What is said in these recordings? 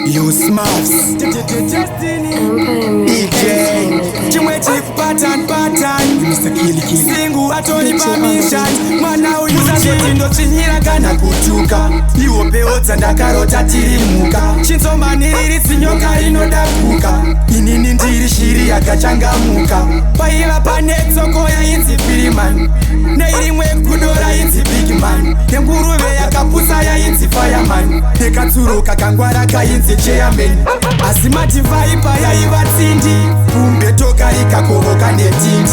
You Smurfs. Empire Music BJ. Entertainment. Chimwe chief pattern pattern. Mr. Kili Kili. Singu atori pamission. Mwana uyu usazoti ndotsvinyira kana kutuka. Ihopewo dzandakarota tiri mhuka. Chinzomaniriri tsinyoka rinodakuka. Inini ndiri shiri yakachangamuka. Paiva pane tsoko yainzi Firimani. Neirimwe gudo rainzi Bigman. Nenguruve yakapusa yainzi Fireman. Nekatsuro kakangwara kainzi Chairman. Asi mativhaipa yaiva tsindi. Kumbe rikakovoka netindi.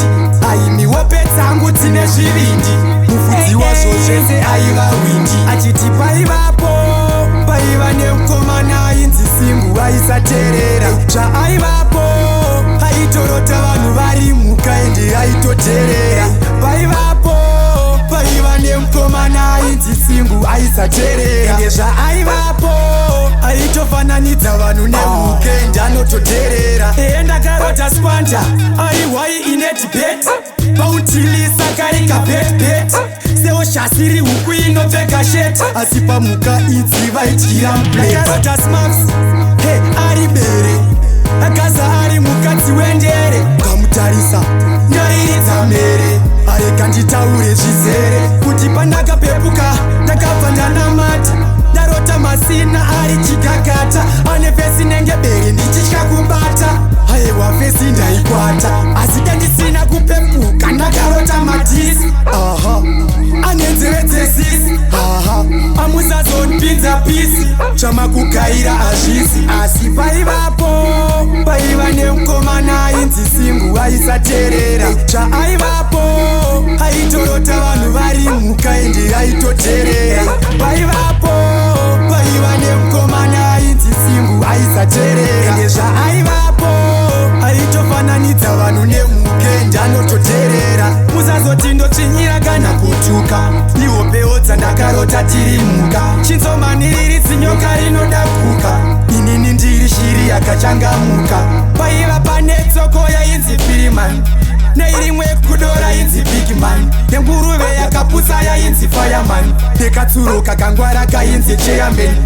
Aimiwope dzangu dzine zvivindi. Mufudzi wazvo zvese aiva hwindi. Achiti paivapo paiva nemukomana ainzi Singu aisateerera. Zvaaivapo aitorota vanhu vari mhuka ende aitoteerera. Paivapo paiva nemukomana ainzi Singu aisateerera. Ende zvaaivapo aitofananidza vanhu nemhuka ende anototeerera. Eye ndakarota Squanda ari hwai ine debate. Pautilisa kari kabetbet seoshasiri huku inopfeka shirt, asi pamuka idzi vaidyira muplate. Smurfs he ari bere, akaza ari mukadzi wendere. Ukamutarisa ndairidza mhere. Areka nditaure zvizere kuti pandakapepuka ndakabva ndanamata. Ndarota Masina ari chikakata, ane face nenge bere, ndichitya kubata. Aiwa, face ndaikwata, asi kandisina kupepuka. Ndakarota Madhisi, aha, ane nzeve dzesisi, aha. Amusazonipinza pisi, chamakugaira hazvisi. Asi paivapo paiva nemukomana ainzi Singu aisateerera. Zvaaivapo aitorota vanhu vari mhuka ende aitoteerera. Paivapo paiva nemukomana ainzi Singu aisateerera. Ende zvaaivapo aitofananidza vanhu nemhuka ende anototeerera. Musazoti ndotsvinyira kana kutuka. Ihopewo dzandakarota tiri mhuka. Chinzomaniriri tsinyoka rinodakuka. Inini ndiri shiri yakachangamuka. Paiva pane tsoko yainzi Firimani, neirimwe gudo rainzi Bigman, nenguruve yakapusa yainzi Fireman, nekatsuro kakangwara kainzi Chairman.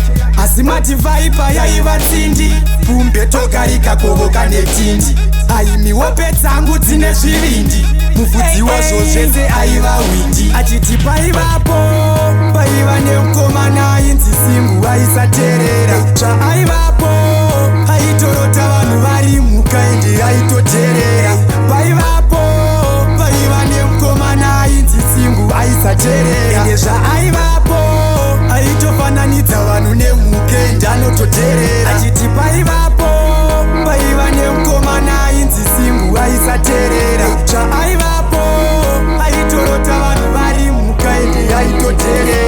Asi mativhaipa yaiva tsindi. Pumbe toka rikakovoka netindi. Aimiwope dzangu dzine zvivindi. Mufudzi wazvo zvese aiva hwindi. Achiti paivapo paiva nemukomana ainzi Singu aisateerera. Zvaaivapo aitorota vanhu vari mhuka ende aitoteerera. Paivapo paiva nemukomana ainzi Singu aisateerera. Ende zvaaivapo aitofananidza vanhu nemhuka ende anototeerera. Achiti paivapo paiva nemukomana ainzi Singu aisateerera. Zvaaivapo aitorota vanhu vari mhuka ende aitoteerera.